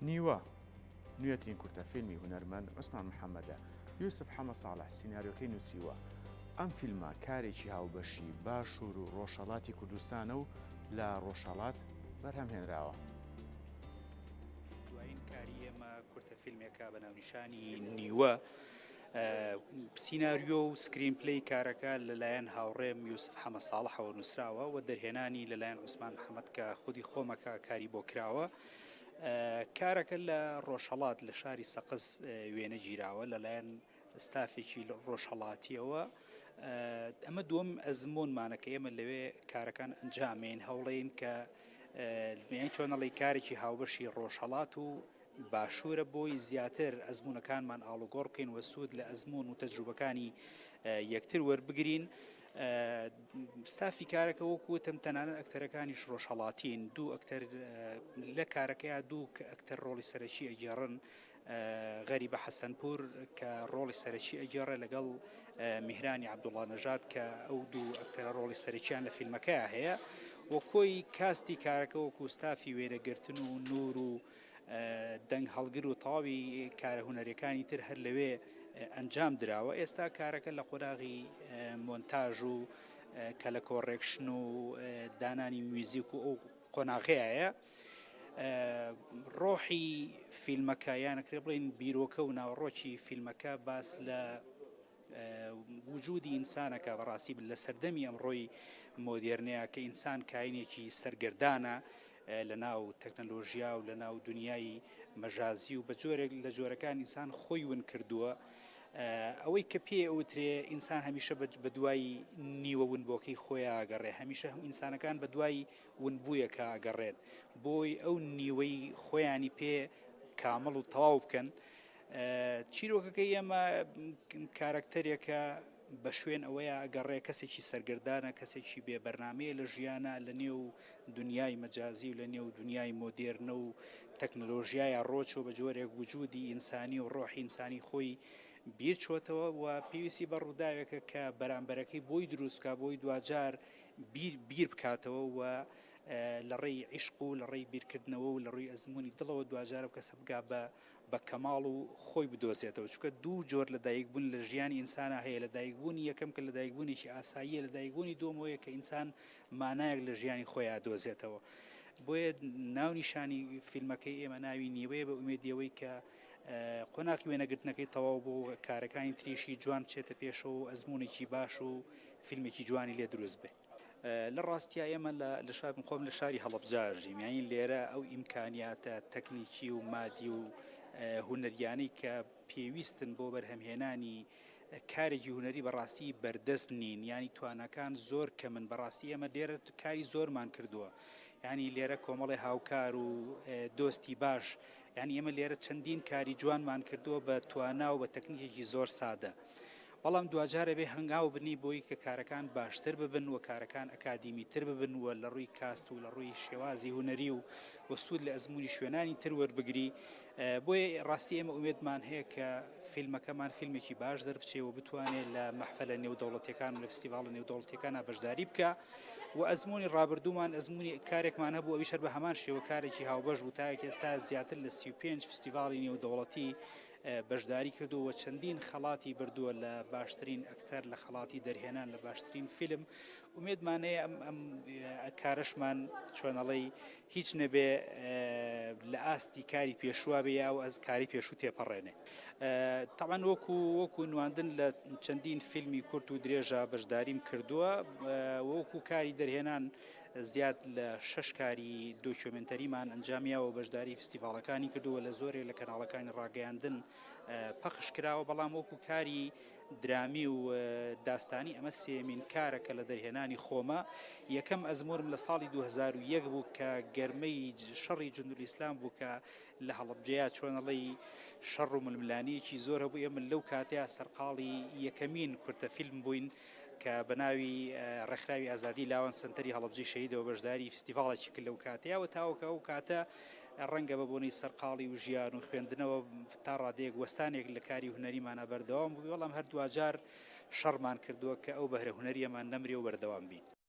نیوە، نوێترین کورتە فیلمی هونەرمەند عوسمان محەمەدە، یوسف حەمە ساڵح سیناریۆکەی نووسیوە، ئەم فیلمە کارێکی هاوبەشی باشوور و ڕۆژهەڵاتی کوردستانە و لە ڕۆژهەڵات بەرهەم هێنراوە. دوایین کاری ئێمە کورتە فیلمێکە بە ناونیشانی نیوە. سیناریۆ و screenplay ی کارەکە لەلایەن هاوڕێم یوسف حەمە ساڵحەوە نووسراوە و دەرهێنانی لەلایەن عوسمان محەمەد کە خودی خۆمەکە کاری بۆ کراوە. کارەکە لە ڕۆژهەڵات لە شاری سەقز وێنە گیراوە لەلایەن ستافێکی ڕۆژهەڵاتیەوە. ئەمە دووەم ئەزموونمانە کە ئێمە لەوێ کارەکان ئەنجامین هەوڵین کە چۆنەڵی کارێکی هاوبەشی ڕۆژهەڵات و باشوورە بۆی زیاتر ئەزموونەکانمان ئاڵوگۆڕ بکەین و سوود لە ئەزموون و تەجروبەکانی یەکتر وەربگرین. ستافی کارەکە وەکو وتم تەنانەت ئەکتەرەکانیش ڕۆژهەڵاتین، دوو ئەکتەر لە کارەکەیا دوو ئەکتەر ڕۆڵی سەرەکی ئەگێڕن، غەریبە حەسەنپوور کە ڕۆڵی سەرەکی ئەگێڕێ لەگەڵ میهرانی عەبدوڵڵا نەژاد کە ئەو دوو ئەکتەرە ڕۆڵی سەرەکیان لە فیلمەکەیا هەیە و کۆی کاستی کارەکە وەکو ستافی وێنەگرتن و نوور و دەنگ هەڵگر و تەواوی کارە هونەریەکانی تر هەر لەوێ ئەنجام دراوە ئێستا کارەکە لە قۆناغی مۆنتاژ و color correction و دانانی میوزیک و ئەو قۆناغەیە ڕۆحی فیلمەکە یانەکرێ بڵین بیرۆکە و ناوەڕۆکی فیلمەکە باس لە وجودی ئینسانەکە بەڕاستی لە سەردەمی ئەمڕۆی مۆدێرنەیە کە ئینسان کاینێکی سەرگەردانە لە ناو تەکنەلۆژیا و لە ناو دنیای مەجازی و بە جۆرێک لە جۆرەکان ئینسان خۆی ون کردووە ئەوەی کە پێ ئەوترێ ئینسان هەمیشە بە دوای نیوە ونبۆکەی خۆیان گەڕێ هەمیشە هەم ئینسانەکان بە دوای ونبوویەکە ئەگەڕێن بۆی ئەو نیوەی خۆیانی پێ کامڵ و تەواو بکەن چیرۆکەکەی ئێمە کارەکتەرێکە بە شوێن ئەوەیە ئەگەڕێ کەسێکی سەرگەردانە کەسێکی بێ بەرنامەیە لە ژیانە لە نێو دنیای مەجازی و لە نێو دنیای مۆدێرنە و تەکنەلۆژیایە ڕۆچۆ بە جۆرێک وجودی ئینسانی و ڕۆحی ئینسانی خۆی بیر چۆتەوە و پێویستی بە ڕووداوێکە کە بەرامبەرەکەی بۆی دروست بکا بۆی دواجار بیر بیر بکاتەوە و لە ڕێی عیشق و لە ڕێی بیرکردنەوە و لە ڕووی ئەزموونی دڵەوە دواجار ئەو کەسە بگا بە بە کەماڵ و خۆی بدۆزێتەوە چونکە دوو جۆر لە دایک بوون لە ژیانی ئینسانا هەیە لە دایک بوونی یەکەم کە لە دایک بوونێکی ئاساییە لە دایک بوونی دووەمەوەیە کە ئینسان مانایەک لە ژیانی خۆی ئەدۆزێتەوە بۆیە ناونیشانی فیلمەکەی ئێمە ناوی نیوەیە بە ئومێدی ئەوەی کە قۆناغی وێنەگرتنەکەی تەواو بوو کارەکانی تریشی جوان بچێتە پێشەوە و ئەزموونێکی باش و فیلمێکی جوانی لێ دروست بێ. لە ڕاستیا ئێمە لە شار من خۆم لە شاری هەڵەبجە ژیم یانی لێرە ئەو ئیمکانیاتە تەکنیکی و مادی و هونەریانەی کە پێویستن بۆ بەرهەمهێنانی کارێکی هونەری بەڕاستی بەردەست نین ینی توانەکان زۆر کە من بەڕاستی ئێمە لێرە کاری زۆرمان کردووە ینی لێرە کۆمەڵی هاوکار و دۆستی باش یعنی ئێمە لێرە چەندین کاری جوانمان کردووە بە توانا و بە تەکنیکێکی زۆر سادە. بەڵام دواجار ئەبێ هەنگاو بنی بۆی کە کارەکان باشتر ببن و کارەکان ئەکادیمی تر ببن و لە ڕووی کاست و لە ڕووی شێوازی هونەری و و سوود لە ئەزموونی شوێنانی تر وەربگری بۆیە ڕاستی ئێمە ئومێدمان هەیە کە فیلمەکەمان فیلمێکی باش دەربچێ و بتوانێت لە مەحفەلە نێودەوڵەتیەکان و لە فستیڤاڵە نێودەوڵەتیەکانا بەشداری بکا و ئەزموونی ڕابردوومان ئەزموونی کارێکمان هەبوو ئەویش هەر بە هەمان شێوە کارێکی هاوبەش بوو تاکە ئێستا زیاتر لە 35 فستیڤاڵی نێودەوڵەتی بەشداری کردووە و چەندین خەڵاتی بردووە لە باشترین ئەکتەر لە خەڵاتی دەرهێنان لە باشترین فیلم ئومێدمان هەیە ئەم ئەم کارەشمان چۆنەڵی هیچ نەبێ لە ئاستی کاری پێشووا بێ یا ئەو کاری پێشوو تێپەڕێنێ تاوان وەکو وەکو نواندن لە چەندین فیلمی کورت و درێژە بەشداریم کردووە وەکو کاری دەرهێنان زیاد لە شەش کاری دۆکیۆمێنتەریمان ئەنجامیاوە و بەشداری فستیڤاڵەکانی کردووە لە زۆرێک لە کەناڵەکانی ڕاگەیاندن پەخش کراوە، بەڵام وەکو کاری درامی و داستانی ئەمە سێیەمین کارە کە لە دەرهێنانی خۆمە. یەکەم ئەزموونم لە ساڵی 2001 بوو کە گەرمەی شەڕی جوندولئیسلام بوو کە لە هەڵەبجەیا چۆنەڵی شەڕ و ململانێیەکی زۆر هەبوو، ئێمە لەو کاتەیا سەرقاڵی یەکەمین کورتە فیلم بووین کە بە ناوی ڕێکخراوی ئازادی لاوان سەنتەری هەڵەبجەی شەهیدەوە بەشداری فستیڤاڵێکی کرد لەو کاتەیە و تاوەکو ئەو کاتە ڕەنگە بە بۆنەی سەرقاڵی و ژیان و خوێندنەوە تا ڕادەیەک وەستانێک لە کاری هونەریمانە بەردەوام بوو بەڵام هەر دواجار شەڕمان کردووە کە ئەو بەهرە هونەریەمان نەمرێ و بەردەوام بین.